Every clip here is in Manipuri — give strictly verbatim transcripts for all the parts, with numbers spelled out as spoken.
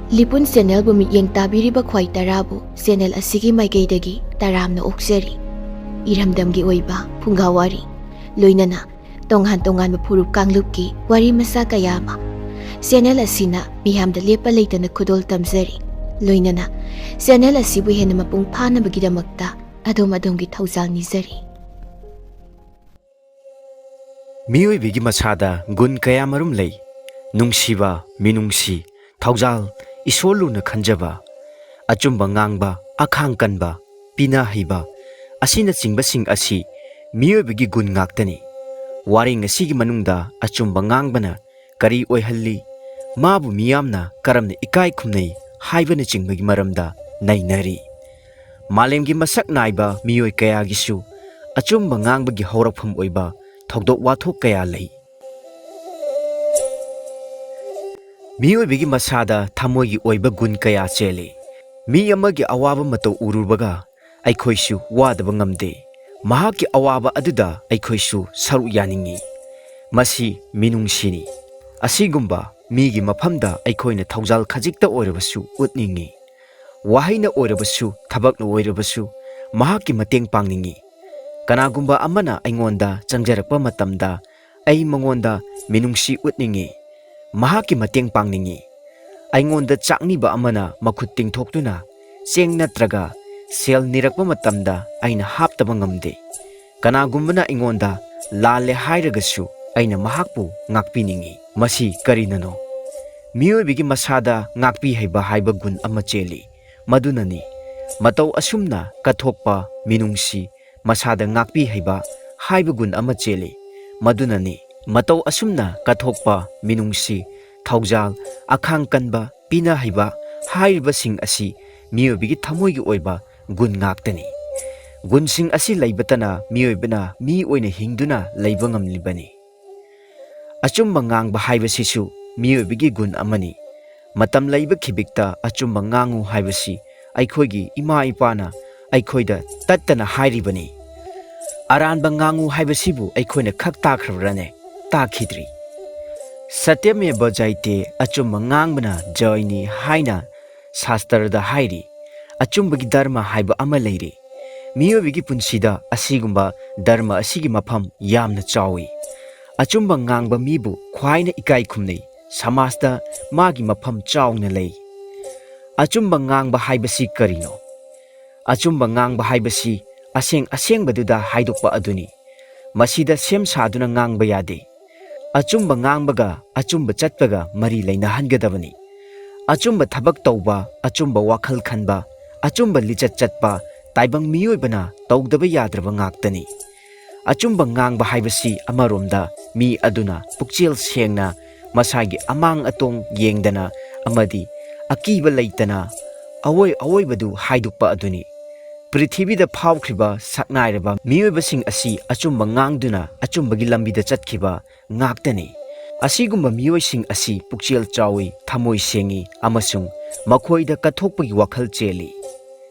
ꯂꯤꯄꯨꯟ ꯆꯦꯅꯦꯜꯕꯨ ꯃꯤꯠꯌꯦꯡ ꯇꯥꯕꯤꯔꯤꯕ ꯈ꯭ꯋꯥꯏ ꯇꯔꯥꯕꯨ ꯆꯦꯅꯦꯜ ꯑꯁꯤꯒꯤ ꯃꯥꯏꯀꯩꯗꯒꯤ ꯇꯔꯥꯝꯅ ꯑꯣꯛꯆꯔꯤ꯫ ꯏꯔꯝꯗꯝꯒꯤ ꯑꯣꯏꯕ ꯐꯨꯡꯒꯥ ꯋꯥꯔꯤ, ꯂꯣꯏꯅꯅ ꯇꯣꯉꯥꯟ ꯇꯣꯉꯥꯟꯕ ꯐꯨꯔꯨꯞ ꯀꯥꯡꯂꯨꯞꯀꯤ ꯋꯥꯔꯤ ꯃꯆꯥ ꯀꯌꯥ ꯑꯃ ꯆꯦꯅꯦꯜ ꯑꯁꯤꯅ ꯃꯤꯌꯥꯝꯗ ꯂꯦꯞꯄ ꯂꯩꯇꯅ ꯈꯨꯗꯣꯜ ꯇꯝꯖꯔꯤ꯫ ꯂꯣꯏꯅꯅ ꯆꯦꯅꯦꯜ ꯑꯁꯤꯕꯨ ꯍꯦꯟꯅ ꯃꯄꯨꯡ ꯐꯥꯅꯕꯒꯤꯗꯃꯛꯇ ꯑꯗꯣꯝ ꯑꯗꯣꯝꯒꯤ ꯊꯧꯖꯥꯜ ꯅꯤꯖꯔꯤ꯫ ꯃꯤꯑꯣꯏꯕꯒꯤ ꯃꯁꯥꯗ ꯒꯨꯟ ꯀꯌꯥ ꯃꯔꯨꯝ ꯂꯩ꯫ ꯅꯨꯡꯁꯤꯕ, ꯃꯤꯅꯨꯡꯁꯤ, ꯊꯧꯖꯥꯜ, ꯏꯁꯣꯔ ꯂꯨꯅ ꯈꯟꯖꯕ, ꯑꯆꯨꯝꯕ ꯉꯥꯡꯕ, ꯑꯈꯥꯡ ꯀꯟꯕ, ꯄꯤꯅ ꯍꯩꯕ ꯑꯁꯤꯅꯆꯤꯡꯕꯁꯤꯡ ꯑꯁꯤ ꯃꯤꯑꯣꯏꯕꯒꯤ ꯒꯨꯟ ꯉꯥꯛꯇꯅꯤ꯫ ꯋꯥꯔꯦꯡ ꯑꯁꯤꯒꯤ ꯃꯅꯨꯡꯗ ꯑꯆꯨꯝꯕ ꯉꯥꯡꯕꯅ ꯀꯔꯤ ꯑꯣꯏꯍꯜꯂꯤ, ꯃꯥꯕꯨ ꯃꯤꯌꯥꯝꯅ ꯀꯔꯝꯅ ꯏꯀꯥꯏ ꯈꯨꯝꯅꯩ ꯍꯥꯏꯕꯅꯆꯤꯡꯕꯒꯤ ꯃꯔꯝꯗ ꯅꯩꯅꯔꯤ꯫ ꯃꯥꯂꯦꯝꯒꯤ ꯃꯁꯛ ꯅꯥꯏꯕ ꯃꯤꯑꯣꯏ ꯀꯌꯥꯒꯤꯁꯨ ꯑꯆꯨꯝꯕ ꯉꯥꯡꯕꯒꯤ ꯍꯧꯔꯛꯐꯝ ꯑꯣꯏꯕ ꯊꯧꯗꯣꯛ ꯋꯥꯊꯣꯛ ꯀꯌꯥ ꯂꯩ꯫ ꯃꯤꯑꯣꯏꯕꯒꯤ ꯃꯁꯥꯗ ꯊꯃꯣꯏꯒꯤ ꯑꯣꯏꯕ ꯒꯨꯟ ꯀꯌꯥ ꯆꯦꯜꯂꯤ꯫ ꯃꯤ ꯑꯃꯒꯤ ꯑꯋꯥꯕ ꯃꯇꯧ ꯎꯔꯨꯕꯒ ꯑꯩꯈꯣꯏꯁꯨ ꯋꯥꯗꯕ ꯉꯝꯗꯦ꯫ ꯃꯍꯥꯛꯀꯤ ꯑꯋꯥꯕ ꯑꯗꯨꯗ ꯑꯩꯈꯣꯏꯁꯨ ꯁꯔꯨꯛ ꯌꯥꯅꯤꯡꯏ꯫ ꯃꯁꯤ ꯃꯤꯅꯨꯡꯁꯤꯅꯤ꯫ ꯑꯁꯤꯒꯨꯝꯕ ꯃꯤꯒꯤ ꯃꯐꯝꯗ ꯑꯩꯈꯣꯏꯅ ꯊꯧꯖꯥꯜ ꯈꯖꯤꯛꯇ ꯑꯣꯏꯔꯕꯁꯨ ꯎꯠꯅꯤꯡꯏ꯫ ꯋꯥꯍꯩꯅ ꯑꯣꯏꯔꯕꯁꯨ, ꯊꯕꯛꯅ ꯑꯣꯏꯔꯕꯁꯨ, ꯃꯍꯥꯛꯀꯤ ꯃꯇꯦꯡ ꯄꯥꯡꯅꯤꯡꯏ꯫ ꯀꯅꯥꯒꯨꯝꯕ ꯑꯃꯅ ꯑꯩꯉꯣꯟꯗ ꯆꯪꯖꯔꯛꯄ ꯃꯇꯝꯗ ꯑꯩ ꯃꯉꯣꯟꯗ ꯃꯤꯅꯨꯡꯁꯤ ꯎꯠꯅꯤꯡꯏ, ꯃꯍꯥꯛꯀꯤ ꯃꯇꯦꯡ ꯄꯥꯡꯅꯤꯡꯏ꯫ ꯑꯩꯉꯣꯟꯗ ꯆꯥꯛꯅꯤꯕ ꯑꯃꯅ ꯃꯈꯨꯠ ꯇꯤꯡꯊꯣꯛꯇꯨꯅ ꯆꯦꯡ ꯅꯠꯇ꯭ꯔꯒ ꯁꯦꯜ ꯅꯤꯔꯛꯄ ꯃꯇꯝꯗ ꯑꯩꯅ ꯍꯥꯞꯇꯕ ꯉꯝꯗꯦ꯫ ꯀꯅꯥꯒꯨꯝꯕꯅ ꯑꯩꯉꯣꯟꯗ ꯂꯥꯜꯂꯦ ꯍꯥꯏꯔꯒꯁꯨ ꯑꯩꯅ ꯃꯍꯥꯛꯄꯨ ꯉꯥꯛꯄꯤꯅꯤꯡꯏ꯫ ꯃꯁꯤ ꯀꯔꯤꯅꯅꯣ? ꯃꯤꯑꯣꯏꯕꯒꯤ ꯃꯁꯥꯗ ꯉꯥꯛꯄꯤ ꯍꯩꯕ ꯍꯥꯏꯕ ꯒꯨꯟ ꯑꯃ ꯆꯦꯜꯂꯤ꯫ ꯃꯗꯨꯅꯅꯤ ꯃꯇꯧ ꯑꯁꯨꯝꯅ ꯀꯠꯊꯣꯛꯄ ꯃꯤꯅꯨꯡꯁꯤ, ꯃꯁꯥꯗ ꯉꯥꯛꯄꯤ ꯍꯩꯕ ꯍꯥꯏꯕ ꯒꯨꯟ ꯑꯃ ꯆꯦꯜꯂꯤ꯫ ꯃꯗꯨꯅꯅꯤ ꯃꯇꯧ ꯑꯁꯨꯝꯅ ꯀꯠꯊꯣꯛꯄ ꯃꯤꯅꯨꯡꯁꯤ, ꯊꯧꯖꯥꯜ, ꯑꯈꯥꯡ ꯀꯟꯕ, ꯄꯤꯅ ꯍꯩꯕ ꯍꯥꯏꯔꯤꯕꯁꯤꯡ ꯑꯁꯤ ꯃꯤꯑꯣꯏꯕꯒꯤ ꯊꯃꯣꯏꯒꯤ ꯑꯣꯏꯕ ꯒꯨꯟ ꯉꯥꯛꯇꯅꯤ꯫ ꯒꯨꯟꯁꯤꯡ ꯑꯁꯤ ꯂꯩꯕꯇꯅ ꯃꯤꯑꯣꯏꯕꯅ ꯃꯤ ꯑꯣꯏꯅ ꯍꯤꯡꯗꯨꯅ ꯂꯩꯕ ꯉꯝꯂꯤꯕꯅꯤ꯫ ꯑꯆꯨꯝꯕ ꯉꯥꯡꯕ ꯍꯥꯏꯕꯁꯤꯁꯨ ꯃꯤꯑꯣꯏꯕꯒꯤ ꯒꯨꯟ ꯑꯃꯅꯤ꯫ ꯃꯇꯝ ꯂꯩꯕ ꯈꯤꯕꯤꯛꯇ ꯑꯆꯨꯝꯕ ꯉꯥꯡꯉꯨ ꯍꯥꯏꯕꯁꯤ ꯑꯩꯈꯣꯏꯒꯤ ꯏꯃꯥ ꯏꯄꯥꯅ ꯑꯩꯈꯣꯏꯗ ꯇꯠꯇꯅ ꯍꯥꯏꯔꯤꯕꯅꯤ꯫ ꯑꯔꯥꯟꯕ ꯉꯥꯡꯉꯨ ꯍꯥꯏꯕꯁꯤꯕꯨ ꯑꯩꯈꯣꯏꯅ ꯈꯛ ꯇꯥꯈ꯭ꯔꯕ꯭ꯔꯅꯦ? ꯇꯥꯈꯤꯗ꯭ꯔꯤ꯫ "ꯁꯇ꯭ꯌꯃꯦꯕ ꯖꯌꯇꯦ, ꯑꯆꯨꯝꯕ ꯉꯥꯡꯕꯅ ꯖꯌꯅꯤ" ꯍꯥꯏꯅ ꯁꯥꯁꯇ꯭ꯔꯗ ꯍꯥꯏꯔꯤ꯫ ꯑꯆꯨꯝꯕꯒꯤ ꯙꯔꯃ ꯍꯥꯏꯕ ꯑꯃ ꯂꯩꯔꯤ꯫ ꯃꯤꯑꯣꯏꯕꯒꯤ ꯄꯨꯟꯁꯤꯗ ꯑꯁꯤꯒꯨꯝꯕ ꯙꯔꯃ ꯑꯁꯤꯒꯤ ꯃꯐꯝ ꯌꯥꯝꯅ ꯆꯥꯎꯏ꯫ ꯑꯆꯨꯝꯕ ꯉꯥꯡꯕ ꯃꯤꯕꯨ ꯈ꯭ꯋꯥꯏꯅ ꯏꯀꯥꯏ ꯈꯨꯝꯅꯩ꯫ ꯁꯃꯥꯖꯇ ꯃꯥꯒꯤ ꯃꯐꯝ ꯆꯥꯎꯅ ꯂꯩ꯫ ꯑꯆꯨꯝꯕ ꯉꯥꯡꯕ ꯍꯥꯏꯕꯁꯤ ꯀꯔꯤꯅꯣ? ꯑꯆꯨꯝꯕ ꯉꯥꯡꯕ ꯍꯥꯏꯕꯁꯤ ꯑꯁꯦꯡ ꯑꯁꯦꯡꯕꯗꯨꯗ ꯍꯥꯏꯗꯣꯛꯄ ꯑꯗꯨꯅꯤ꯫ ꯃꯁꯤꯗ ꯁꯦꯝ ꯁꯥꯗꯨꯅ ꯉꯥꯡꯕ ꯌꯥꯗꯦ꯫ ꯑꯆꯨꯝꯕ ꯉꯥꯡꯕꯒ ꯑꯆꯨꯝꯕ ꯆꯠꯄꯒ ꯃꯔꯤ ꯂꯩꯅꯍꯟꯒꯗꯕꯅꯤ꯫ ꯑꯆꯨꯝꯕ ꯊꯕꯛ ꯇꯧꯕ, ꯑꯆꯨꯝꯕ ꯋꯥꯈꯜ ꯈꯟꯕ, ꯑꯆꯨꯝꯕ ꯂꯤꯆꯠ ꯆꯠꯄ ꯇꯥꯏꯕꯪ ꯃꯤꯑꯣꯏꯕꯅ ꯇꯧꯗꯕ ꯌꯥꯗ꯭ꯔꯕ ꯉꯥꯛꯇꯅꯤ꯫ ꯑꯆꯨꯝꯕ ꯉꯥꯡꯕ ꯍꯥꯏꯕꯁꯤ ꯑꯃꯔꯣꯝꯗ ꯃꯤ ꯑꯗꯨꯅ ꯄꯨꯛꯆꯦꯜ ꯁꯦꯡꯅ, ꯃꯁꯥꯒꯤ ꯑꯃꯥꯡ ꯑꯇꯣꯡ ꯌꯦꯡꯗꯅ ꯑꯃꯗꯤ ꯑꯀꯤꯕ ꯂꯩꯇꯅ ꯑꯋꯣꯏ ꯑꯋꯣꯏꯕꯗꯨ ꯍꯥꯏꯗꯣꯛꯄ ꯑꯗꯨꯅꯤ꯫ ꯄ꯭ꯔꯤꯊꯤꯕꯤꯗ ꯐꯥꯎꯈ꯭ꯔꯤꯕ ꯁꯛꯅꯥꯏꯔꯕ ꯃꯤꯑꯣꯏꯕꯁꯤꯡ ꯑꯁꯤ ꯑꯆꯨꯝꯕ ꯉꯥꯡꯗꯨꯅ ꯑꯆꯨꯝꯕꯒꯤ ꯂꯝꯕꯤꯗ ꯆꯠꯈꯤꯕ ꯉꯥꯛꯇꯅꯤ꯫ ꯑꯁꯤꯒꯨꯝꯕ ꯃꯤꯑꯣꯏꯁꯤꯡ ꯑꯁꯤ ꯄꯨꯛꯆꯦꯜ ꯆꯥꯎꯏ, ꯊꯃꯣꯏ ꯁꯦꯡꯏ ꯑꯃꯁꯨꯡ ꯃꯈꯣꯏꯗ ꯀꯠꯊꯣꯛꯄꯒꯤ ꯋꯥꯈꯜ ꯆꯦꯜꯂꯤ꯫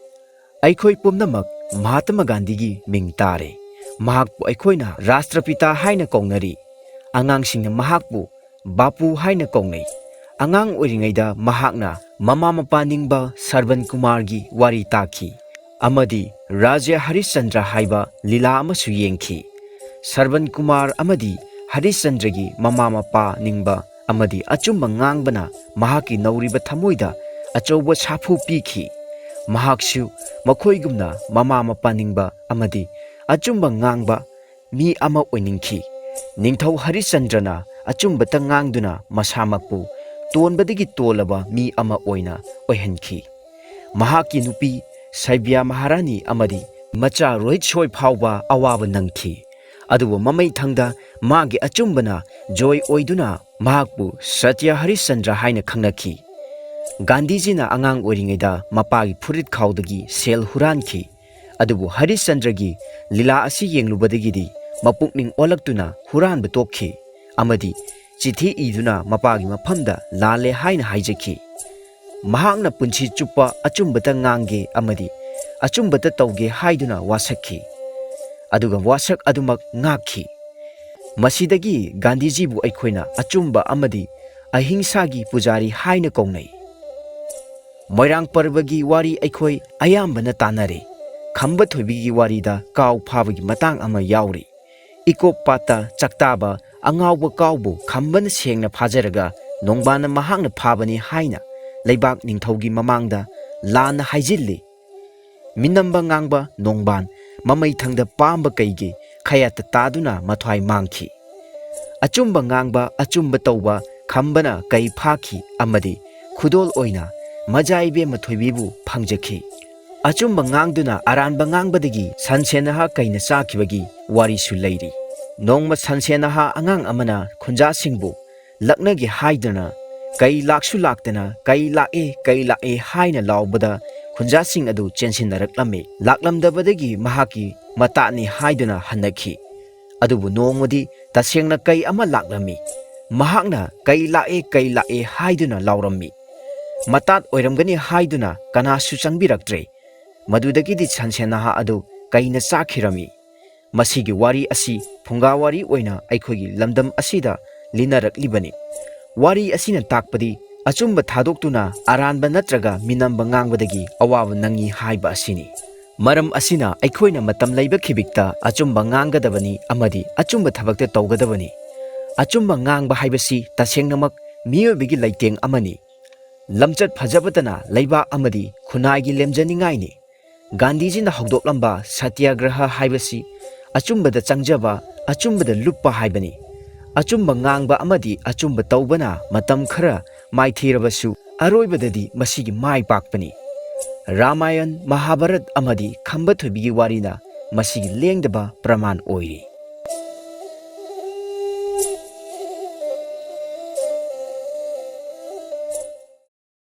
ꯑꯩꯈꯣꯏ ꯄꯨꯝꯅꯃꯛ ꯃꯍꯥꯇꯃꯥ ꯒꯥꯟꯙꯤꯒꯤ ꯃꯤꯡ ꯇꯥꯔꯦ꯫ ꯃꯍꯥꯛꯄꯨ ꯑꯩꯈꯣꯏꯅ ꯔꯥꯁꯇ꯭ꯔꯄꯤꯇꯥ ꯍꯥꯏꯅ ꯀꯧꯅꯔꯤ꯫ ꯑꯉꯥꯡꯁꯤꯡꯅ ꯃꯍꯥꯛꯄꯨ ꯕꯥꯄꯨ ꯍꯥꯏꯅ ꯀꯧꯅꯩ꯫ ꯑꯉꯥꯡ ꯑꯣꯏꯔꯤꯉꯩꯗ ꯃꯍꯥꯛꯅ ꯃꯃꯥ ꯃꯄꯥ ꯅꯤꯡꯕ ꯁꯔꯕꯟ ꯀꯨꯃꯥꯔꯒꯤ ꯋꯥꯔꯤ ꯇꯥꯈꯤ ꯑꯃꯗꯤ ꯔꯥꯖ꯭ꯌ ꯍꯔꯤꯁꯆꯟꯗ꯭ꯔ ꯍꯥꯏꯕ ꯂꯤꯂꯥ ꯑꯃꯁꯨ ꯌꯦꯡꯈꯤ꯫ ꯁꯔꯕꯟ ꯀꯨꯃꯥꯔ ꯑꯃꯗꯤ ꯍꯔꯤꯁꯆꯟꯗ꯭ꯔꯒꯤ ꯃꯃꯥ ꯃꯄꯥ ꯅꯤꯡꯕ ꯑꯃꯗꯤ ꯑꯆꯨꯝꯕ ꯉꯥꯡꯕꯅ ꯃꯍꯥꯛꯀꯤ ꯅꯧꯔꯤꯕ ꯊꯃꯣꯏꯗ ꯑꯆꯧꯕ ꯁꯥꯐꯨ ꯄꯤꯈꯤ꯫ ꯃꯍꯥꯛꯁꯨ ꯃꯈꯣꯏꯒꯨꯝꯅ ꯃꯃꯥ ꯃꯄꯥ ꯅꯤꯡꯕ ꯑꯃꯗꯤ ꯑꯆꯨꯝꯕ ꯉꯥꯡꯕ ꯃꯤ ꯑꯃ ꯑꯣꯏꯅꯤꯡꯈꯤ꯫ ꯅꯤꯡꯊꯧ ꯍꯔꯤꯁꯆꯟꯗ꯭ꯔꯅ ꯑꯆꯨꯝꯕꯇ ꯉꯥꯡꯗꯨꯅ ꯃꯁꯥꯃꯛꯄꯨ ꯇꯣꯟꯕꯗꯒꯤ ꯇꯣꯜꯂꯕ ꯃꯤ ꯑꯃ ꯑꯣꯏꯅ ꯑꯣꯏꯍꯟꯈꯤ꯫ ꯃꯍꯥꯛꯀꯤ ꯅꯨꯄꯤ ꯁꯩꯕ꯭ꯌꯥ ꯃꯍꯥꯔꯥꯅꯤ ꯑꯃꯗꯤ ꯃꯆꯥ ꯔꯣꯍꯤꯠ ꯁꯣꯏ ꯐꯥꯎꯕ ꯑꯋꯥꯕ ꯅꯪꯈꯤ꯫ ꯑꯗꯨꯕꯨ ꯃꯃꯩ ꯊꯪꯗ ꯃꯥꯒꯤ ꯑꯆꯨꯝꯕꯅ ꯖꯣꯏ ꯑꯣꯏꯗꯨꯅ ꯃꯍꯥꯛꯄꯨ ꯁꯇ꯭ꯌ ꯍꯔꯤꯁꯆꯟꯗ꯭ꯔ ꯍꯥꯏꯅ ꯈꯪꯅꯈꯤ꯫ ꯒꯥꯟꯙꯤꯖꯤꯅ ꯑꯉꯥꯡ ꯑꯣꯏꯔꯤꯉꯩꯗ ꯃꯄꯥꯒꯤ ꯐꯨꯔꯤꯠ ꯈꯥꯎꯗꯒꯤ ꯁꯦꯜ ꯍꯨꯔꯥꯟꯈꯤ꯫ ꯑꯗꯨꯕꯨ ꯍꯔꯤꯁꯆꯟꯗ꯭ꯔꯒꯤ ꯂꯤꯂꯥ ꯑꯁꯤ ꯌꯦꯡꯂꯨꯕꯗꯒꯤꯗꯤ ꯃꯄꯨꯛꯅꯤꯡ ꯑꯣꯜꯂꯛꯇꯨꯅ ꯍꯨꯔꯥꯟꯕ ꯇꯣꯛꯈꯤ ꯑꯃꯗꯤ ꯆꯤꯊꯤ ꯏꯗꯨꯅ ꯃꯄꯥꯒꯤ ꯃꯐꯝꯗ ꯂꯥꯜꯂꯦ ꯍꯥꯏꯅ ꯍꯥꯏꯖꯈꯤ꯫ ꯃꯍꯥꯛꯅ ꯄꯨꯟꯁꯤ ꯆꯨꯞꯄ ꯑꯆꯨꯝꯕꯇ ꯉꯥꯡꯒꯦ ꯑꯃꯗꯤ ꯑꯆꯨꯝꯕꯇ ꯇꯧꯒꯦ ꯍꯥꯏꯗꯨꯅ ꯋꯥꯁꯛꯈꯤ꯫ ꯑꯗꯨꯒ ꯋꯥꯁꯛ ꯑꯗꯨꯃꯛ ꯉꯥꯛꯈꯤ꯫ ꯃꯁꯤꯗꯒꯤ ꯒꯥꯟꯙꯤꯖꯤꯕꯨ ꯑꯩꯈꯣꯏꯅ ꯑꯆꯨꯝꯕ ꯑꯃꯗꯤ ꯑꯍꯤꯡꯁꯥꯒꯤ ꯄꯨꯖꯥꯔꯤ ꯍꯥꯏꯅ ꯀꯧꯅꯩ꯫ ꯃꯣꯏꯔꯥꯡ ꯄꯔꯕꯒꯤ ꯋꯥꯔꯤ ꯑꯩꯈꯣꯏ ꯑꯌꯥꯝꯕꯅ ꯇꯥꯟꯅꯔꯦ꯫ ꯈꯝꯕ ꯊꯣꯏꯕꯤꯒꯤ ꯋꯥꯔꯤꯗ ꯀꯥꯎ ꯐꯥꯕꯒꯤ ꯃꯇꯥꯡ ꯑꯃ ꯌꯥꯎꯔꯤ꯫ ꯏꯀꯣꯞ ꯄꯥꯠꯇ ꯆꯥꯛꯇꯥꯕ ꯑꯉꯥꯎꯕ ꯀꯥꯎꯕꯨ ꯈꯝꯕꯅ ꯁꯦꯡꯅ ꯐꯥꯖꯔꯒ ꯅꯣꯡꯕꯥꯟꯅ ꯃꯍꯥꯛꯅ ꯐꯥꯕꯅꯤ ꯍꯥꯏꯅ ꯂꯩꯕꯥꯛ ꯅꯤꯡꯊꯧꯒꯤ ꯃꯃꯥꯡꯗ ꯂꯥꯟꯅ ꯍꯥꯏꯖꯤꯜꯂꯤ꯫ ꯃꯤꯅꯝꯕ ꯉꯥꯡꯕ ꯅꯣꯡꯕꯥꯟ ꯃꯃꯩꯊꯪꯗ ꯄꯥꯝꯕ ꯀꯩꯒꯤ ꯈꯌꯥꯠꯇ ꯇꯥꯗꯨꯅ ꯃꯊ꯭ꯋꯥꯏ ꯃꯥꯡꯈꯤ꯫ ꯑꯆꯨꯝꯕ ꯉꯥꯡꯕ, ꯑꯆꯨꯝꯕ ꯇꯧꯕ ꯈꯝꯕꯅ ꯀꯩ ꯐꯥꯈꯤ ꯑꯃꯗꯤ ꯈꯨꯗꯣꯜ ꯑꯣꯏꯅ ꯃꯖꯥ ꯏꯕꯦꯝꯃ ꯊꯣꯏꯕꯤꯕꯨ ꯐꯪꯖꯈꯤ꯫ ꯑꯆꯨꯝꯕ ꯉꯥꯡꯗꯨꯅ ꯑꯔꯥꯟꯕ ꯉꯥꯡꯕꯗꯒꯤ ꯁꯟꯁꯦꯟꯅꯍꯥ ꯀꯩꯅ ꯆꯥꯈꯤꯕꯒꯤ ꯋꯥꯔꯤꯁꯨ ꯂꯩꯔꯤ꯫ ꯅꯣꯡꯃ ꯁꯟꯁꯦꯟꯅꯍꯥ ꯑꯉꯥꯡ ꯑꯃꯅ ꯈꯨꯟꯖꯥꯁꯤꯡꯕꯨ ꯂꯛꯅꯒꯦ ꯍꯥꯏꯗꯨꯅ ꯀꯩ ꯂꯥꯛꯁꯨ ꯂꯥꯛꯇꯅ "ꯀꯩ ꯂꯥꯛꯑꯦ, ꯀꯩ ꯂꯥꯛꯑꯦ" ꯍꯥꯏꯅ ꯂꯥꯎꯕꯗ ꯈꯨꯟꯖꯥꯁꯤꯡ ꯑꯗꯨ ꯆꯦꯟꯁꯤꯟꯅꯔꯛꯂꯝꯃꯤ꯫ ꯂꯥꯛꯂꯝꯗꯕꯗꯒꯤ ꯃꯍꯥꯛꯀꯤ ꯃꯇꯥꯠꯅꯤ ꯍꯥꯏꯗꯨꯅ ꯍꯟꯅꯈꯤ꯫ ꯑꯗꯨꯕꯨ ꯅꯣꯡꯃꯗꯤ ꯇꯁꯦꯡꯅ ꯀꯩ ꯑꯃ ꯂꯥꯛꯂꯝꯃꯤ꯫ ꯃꯍꯥꯛꯅ "ꯀꯩ ꯂꯥꯛꯑꯦ, ꯀꯩ ꯂꯥꯛꯑꯦ" ꯍꯥꯏꯗꯨꯅ ꯂꯥꯎꯔꯝꯃꯤ꯫ ꯃꯇꯥꯠ ꯑꯣꯏꯔꯝꯒꯅꯤ ꯍꯥꯏꯗꯨꯅ ꯀꯅꯥꯁꯨ ꯆꯪꯕꯤꯔꯛꯇ꯭ꯔꯦ꯫ ꯃꯗꯨꯗꯒꯤꯗꯤ ꯁꯟꯁꯦꯟꯅꯍꯥ ꯑꯗꯨ ꯀꯩꯅ ꯆꯥꯈꯤꯔꯝꯃꯤ꯫ ꯃꯁꯤꯒꯤ ꯋꯥꯔꯤ ꯑꯁꯤ ꯐꯨꯡꯒꯥ ꯋꯥꯔꯤ ꯑꯣꯏꯅ ꯑꯩꯈꯣꯏꯒꯤ ꯂꯝꯗꯝ ꯑꯁꯤꯗ ꯂꯤꯅꯔꯛꯂꯤꯕꯅꯤ꯫ ꯋꯥꯔꯤ ꯑꯁꯤꯅ ꯇꯥꯛꯄꯗꯤ ꯑꯆꯨꯝꯕ ꯊꯥꯗꯣꯛꯇꯨꯅ ꯑꯔꯥꯟꯕ ꯅꯠꯇ꯭ꯔꯒ ꯃꯤꯅꯝꯕ ꯉꯥꯡꯕꯗꯒꯤ ꯑꯋꯥꯕ ꯅꯪꯉꯤ ꯍꯥꯏꯕ ꯑꯁꯤꯅꯤ꯫ ꯃꯔꯝ ꯑꯁꯤꯅ ꯑꯩꯈꯣꯏꯅ ꯃꯇꯝ ꯂꯩꯕ ꯈꯤꯕꯤꯛꯇ ꯑꯆꯨꯝꯕ ꯉꯥꯡꯒꯗꯕꯅꯤ ꯑꯃꯗꯤ ꯑꯆꯨꯝꯕ ꯊꯕꯛꯇ ꯇꯧꯒꯗꯕꯅꯤ꯫ ꯑꯆꯨꯝꯕ ꯉꯥꯡꯕ ꯍꯥꯏꯕꯁꯤ ꯇꯁꯦꯡꯅꯃꯛ ꯃꯤꯑꯣꯏꯕꯒꯤ ꯂꯩꯇꯦꯡ ꯑꯃꯅꯤ꯫ ꯂꯝꯆꯠ ꯐꯖꯕꯇꯅ ꯂꯩꯕꯥꯛ ꯑꯃꯗꯤ ꯈꯨꯟꯅꯥꯏꯒꯤ ꯂꯦꯝꯖꯅꯤꯡꯉꯥꯏꯅꯤ꯫ ꯒꯥꯟꯙꯤꯖꯤꯅ ꯍꯧꯗꯣꯛꯂꯝꯕ ꯁꯇ꯭ꯌꯒ꯭ꯔꯍ ꯍꯥꯏꯕꯁꯤ ꯑꯆꯨꯝꯕꯗ ꯆꯪꯖꯕ, ꯑꯆꯨꯝꯕꯗ ꯂꯨꯞꯄ ꯍꯥꯏꯕꯅꯤ꯫ ꯑꯆꯨꯝꯕ ꯉꯥꯡꯕ ꯑꯃꯗꯤ ꯑꯆꯨꯝꯕ ꯇꯧꯕꯅ ꯃꯇꯝ ꯈꯔ ꯃꯥꯏꯊꯤꯔꯕꯁꯨ, ꯑꯔꯣꯏꯕꯗꯗꯤ ꯃꯁꯤꯒꯤ ꯃꯥꯏ ꯄꯥꯛꯄꯅꯤ꯫ ꯔꯥꯃꯥꯌꯟ, ꯃꯍꯥꯚꯥꯔꯠ ꯑꯃꯗꯤ ꯈꯝꯕ ꯊꯣꯏꯕꯤꯒꯤ ꯋꯥꯔꯤꯅ ꯃꯁꯤꯒꯤ ꯂꯦꯡꯗꯕ ꯄ꯭ꯔꯃꯥꯟ ꯑꯣꯏꯔꯤ꯫